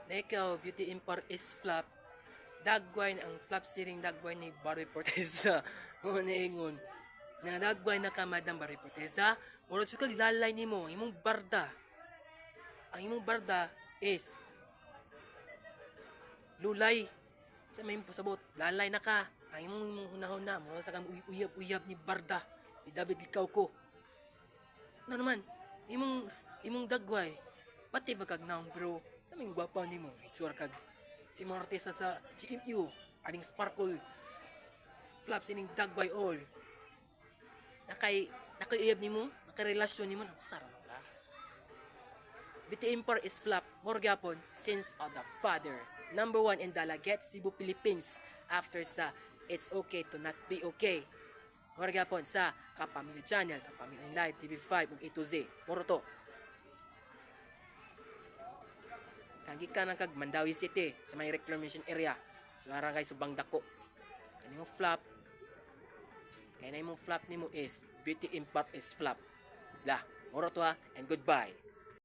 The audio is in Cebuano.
Na ikaw, Beauty Empire is flop. Dagway na ang flop siring dagway ni Barbie Forteza. Mo niingon. Na dagway na ka, Madam Barbie Forteza. Murag sa kag lalay nimo, imong barda. Ang imong barda is lulay sa may pasabot, lalay na ka. Ang imong hunahuna, murag sa kang uyab-uyab ni barda ni David Licauco. Na naman, imong dagway, pati ba kag naong, pero sa may gwapa nimo, itsura kag si mga artista sa GMU, aning sparkle, flap sining dagway all. Nakay uyab nimo, nakarelasyon nimo, nausar man ka. Beauty Empire is flop, more gyapon, sins of the father. Number one in Dalaguete, Cebu, Philippines. After sa It's Okay to Not Be Okay. More gyapon sa Kapamilya Channel, Kapamilya Live, TV5, ug A to Z. Moro to. Kagi ka ng kag Mandaue City sa may reclamation area. So ara kay Subang Dako. Kani mo flop. Kay na imong flop nimo is Beauty Empire is flop. La, moro to ha, and goodbye.